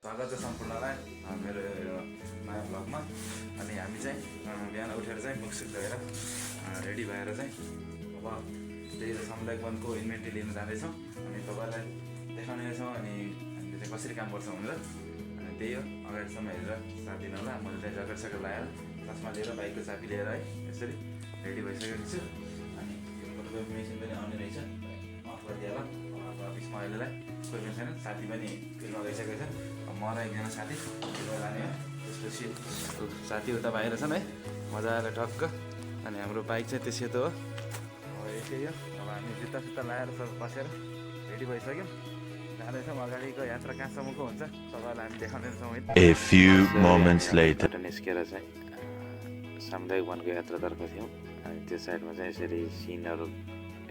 स्वागत छ सम्पूर्णलाई मेरो नयाँ भ्लगमा। अनि हामी चाहिँ बिहान उठेर चाहिँ मुखसुख धोएर रेडी भएर चाहिँ अब त्यही सामुदायिक वनको इन्भेन्ट्री लिन जाँदैछौँ। अनि तपाईँलाई देखाउनेछौँ अनि हामीले चाहिँ कसरी काम गर्छौँ भनेर। अनि त्यही हो, अगाडिसम्म हेरेर साथ दिनु होला। मैले चाहिँ ज्याकेट सकेट लगाएर चस्मा लिएर बाइकको चाबी लिएर है यसरी रेडी भइसकेको छु। अनि यो फोटोकपी मेसिन पनि आउने रहेछ, अफ गरिदिएर अफिसमा अहिलेलाई कोही पनि छैन, साथी पनि फिल्डमा गइसकेको छ। म र एकजना साथी जाने हो। त्यसपछि साथी उता बाहिर छन् है मजाले टक्क। अनि हाम्रो बाइक चाहिँ त्यो सेतो हो। अब यही हो, अब हामी जुत्ता सुत्ता लगाएर सब बसेर रेडी भइसक्यौँ, जाँदैछौँ। अगाडिको यात्रा कहाँसम्मको हुन्छ तपाईँलाई हामी देखाउनेछौँ है। A few moments later. निस्केर चाहिँ सामुदायिक वनको यात्रातर्फ थियौँ। अनि त्यो साइडमा चाहिँ यसरी सिनहरू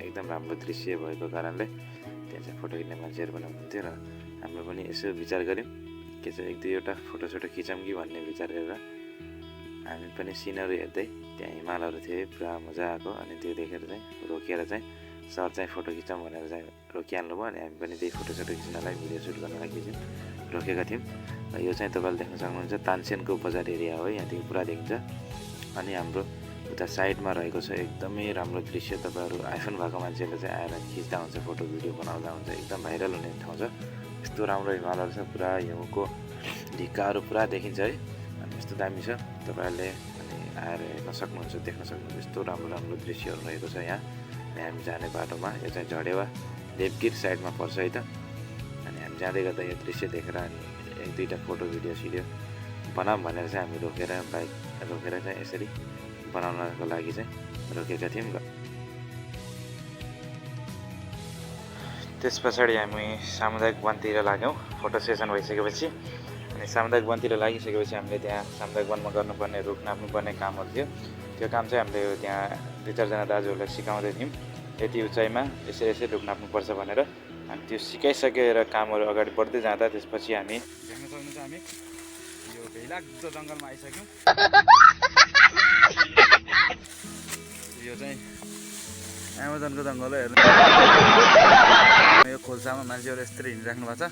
एकदम राम्रो दृश्य भएको कारणले त्यहाँ चाहिँ फोटो खिच्ने मान्छेहरू पनि हुनुहुन्थ्यो। र हाम्रो पनि यसो विचार गऱ्यौँ के चाहिँ एक दुईवटा फोटोसोटो खिचौँ कि भन्ने विचार गरेर हामी पनि सिनहरू हेर्दै, त्यहाँ हिमालहरू थिए पुरा मजा आएको। अनि त्यो देखेर चाहिँ रोकेर चाहिँ सर चाहिँ फोटो खिचौँ भनेर चाहिँ रोकिहाल्नु भयो। अनि हामी पनि त्यही फोटोसोटो खिच्नलाई भिडियो सुट गर्नलाई रोकेका थियौँ। र यो चाहिँ तपाईँले देख्न सक्नुहुन्छ तानसेनको बजार एरिया हो, यहाँदेखि पुरा देखिन्छ। अनि हाम्रो उता साइडमा रहेको छ एकदमै राम्रो दृश्य। तपाईँहरू आइफोन भएको मान्छेहरूले चाहिँ आएर खिच्दा हुन्छ, फोटो भिडियो बनाउँदा हुन्छ, एकदम भाइरल हुने ठाउँ छ। यस्तो राम्रो हिमालहरू छ, पुरा हिउँको ढिक्काहरू पुरा देखिन्छ है। अनि यस्तो दामी छ, तपाईँहरूले अनि आएर हेर्न सक्नुहुन्छ, देख्न सक्नुहुन्छ। यस्तो राम्रो राम्रो दृश्यहरू रहेको छ यहाँ। अनि हामी जाने बाटोमा यो चाहिँ झडेवा देवगिर साइडमा पर्छ है त। अनि हामी जाँदै गर्दा यो दृश्य देखेर अनि एक दुईवटा फोटो भिडियो सिडियो बनाऊँ भनेर चाहिँ हामी रोकेर बाइक रोकेर चाहिँ यसरी बनाउनको लागि चाहिँ रोकेका थियौँ। त्यस पछाडि हामी सामुदायिक वनतिर लाग्यौँ फोटो सेसन भइसकेपछि। अनि सामुदायिक वनतिर लागिसकेपछि हामीले त्यहाँ सामुदायिक वनमा गर्नुपर्ने रुख नाप्नुपर्ने कामहरू थियो। त्यो काम चाहिँ हामीले त्यहाँ दुई चारजना दाजुहरूलाई सिकाउँदै थियौँ, यति उचाइमा यसरी यसरी रुख नाप्नुपर्छ भनेर। अनि त्यो सिकाइसकेर कामहरू अगाडि बढ्दै जाँदा त्यसपछि हामी देख्न सक्नुहुन्छ हामी यो भेलाग्दो जङ्गलमा आइसक्यौँ। यो चाहिँ एमाजोनको जङ्गल हो, हेर्नु। यो खोल्सामा मान्छेहरू यस्तरी हिँडिराख्नु भएको छ।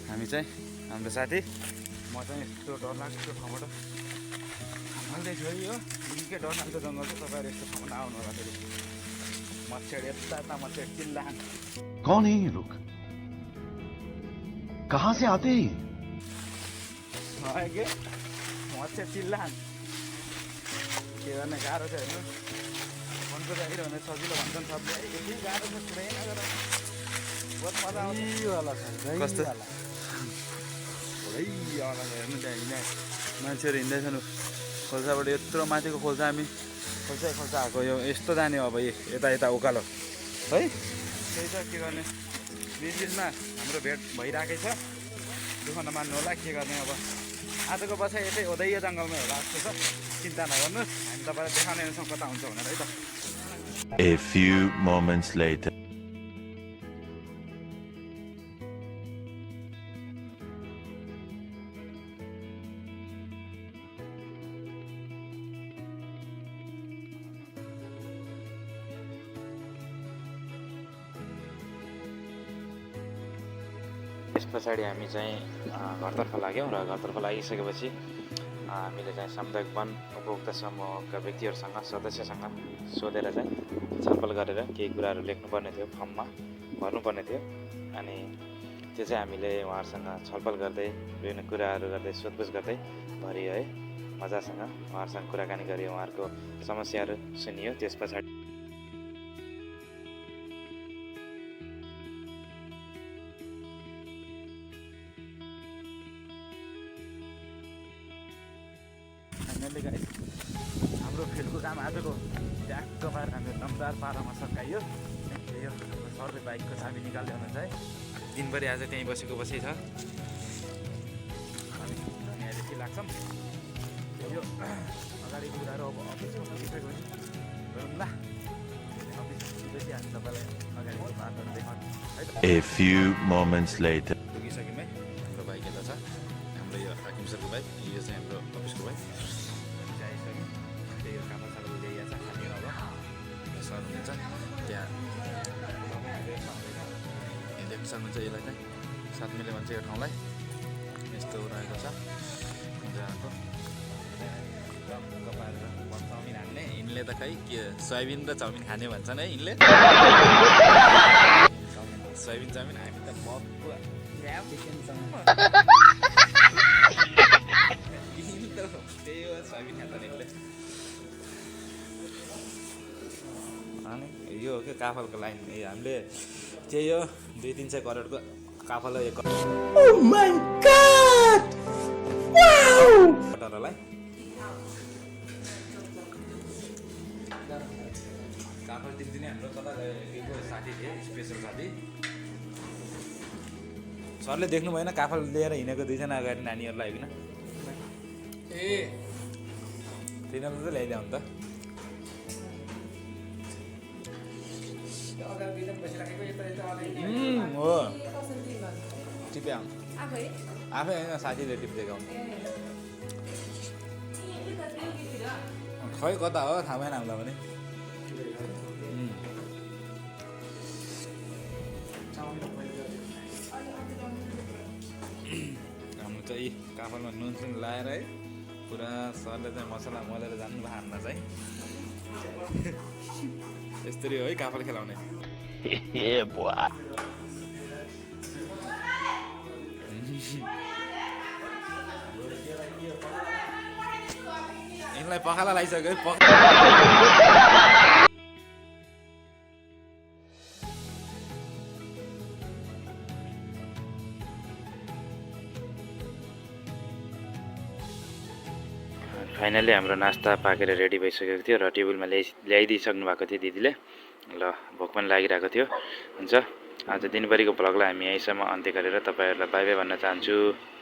हामी चाहिँ हाम्रो साथी म चाहिँ यस्तो डरलाग्दो ठाउँबाट हाल्दैछु है। यो निकै डरलाग्दो जङ्गल छ, तपाईँहरू यस्तो ठाउँमा नआउनु होला। फेरि मच्छर यता मच्छर चिल्लान। कौन है ये लोग? कहाँ से आते हैं? के मच्छर चिल्लान के गर्ने गाह्रो छ हेर्नु। वनको जागिर भने सजिलो भन्छन् सबले, यति गाह्रो छ कुरै नगर। बहुत मजा आउँछ। कस्तो हेर्नु त्यहाँ हिँड्ने मान्छेहरू हिँड्दैछन् खोल्साबाट। यत्रो माथिको खोल्सा हामी खोल्सा आएको यो यस्तो जाने हो। अब यता यता उकालो है, त्यही त के गर्ने। बिचमा हाम्रो भेट भइरहेकै छ, दुःख नमान्नु होला। के गर्ने अब आजको बसाइ यतै ओदैयो जङ्गलमै होला जस्तो छ। चिन्ता नगर्नुहोस्, हामी तपाईँलाई देखाउने छौँ कता हुन्छ भनेर है त। A few moments later. त्यस पछाडि हामी चाहिँ घरतर्फ लाग्यौँ। र घरतर्फ लागिसकेपछि हामीले चाहिँ सामुदायिक वन उपभोक्ता समूहका व्यक्तिहरूसँग सदस्यसँग सोधेर चाहिँ छलफल गरेर केही कुराहरू लेख्नुपर्ने थियो, फर्ममा भर्नुपर्ने थियो। अनि त्यो चाहिँ हामीले उहाँहरूसँग छलफल गर्दै विभिन्न कुराहरू गर्दै सोधपुछ गर्दै भरियो है। मजासँग उहाँहरूसँग कुराकानी गरियो, उहाँहरूको समस्याहरू सुनियो। त्यस पछाडि हाम्रो फिल्डको काम आजको ट्याक्क पारेर हाम्रो दमदार पारामा सकाइयो। त्यही हो, हाम्रो सरले बाइकको चाबी निकाल्दै हुनुहुन्छ है। दिनभरि आज त्यहीँ बसेको बसै छ। अनि हामी अहिले के लाग्छौँ यो अगाडिको कुराहरू अब अफिस पुगिसकेपछि गरौँ ल। अफिस पुगेपछि हामी तपाईँलाई अगाडिको बाटोहरू देखाउँ है त। A few moments later. पुगिसक्यौँ है। हाम्रो बाइक यता छ, हाम्रो यो हाकिम सरको बाइक, यो चाहिँ हाम्रो अफिसको बाइक। त्यही हो, काम सरले ल्याइएको छ। हामी अब सर हुनुहुन्छ त्यहाँ देख्न सक्नुहुन्छ। यसलाई चाहिँ 7 माइल भन्छ यो ठाउँलाई। यस्तो रहेको छ जहाँको पारेर चाउमिन हान्ने यिनले त खै के सोयाबिन र चाउमिन खाने भन्छन् है यिनले सोयाबिन चाउमिन हामी त बक्को त्यही हो सोयाबिन खाँदैन यिनले अनि यो हो कि काफलको लाइन हामीले त्यही हो 200-300 करोडको काफल हो 1 करोडलाई काफल दिने हाम्रो कता गएको साथी थिए स्पेसल साथी सरले देख्नु भएन काफल लिएर हिँडेको 2 जना अगाडि नानीहरूलाई होइन ए तिनीहरूले त ल्याइदियो नि त हो टिपे आफै होइन साथीले टिपिदिएको खै कता हो थाहा भएन हामीलाई पनि हाम्रो चाहिँ काफलमा नुन सुन लाएर है पुरा सरले चाहिँ मसला मलेर जानु भयो हान्न चाहिँ यस्तरी हो है काफल खेलाउने यिनलाई पखाला लागिसक्यो है फाइनली हाम्रो नास्ता पाकेर रेडी भइसकेको थियो र टेबलमा ल्याइदिइसक्नु भएको थियो दिदीले ल भोक पनि लागिरहेको थियो हुन्छ आज दिनभरिको भ्लगलाई हामी यहीँसम्म अन्त्य गरेर तपाईँहरूलाई बाई बाई भन्न चाहन्छु।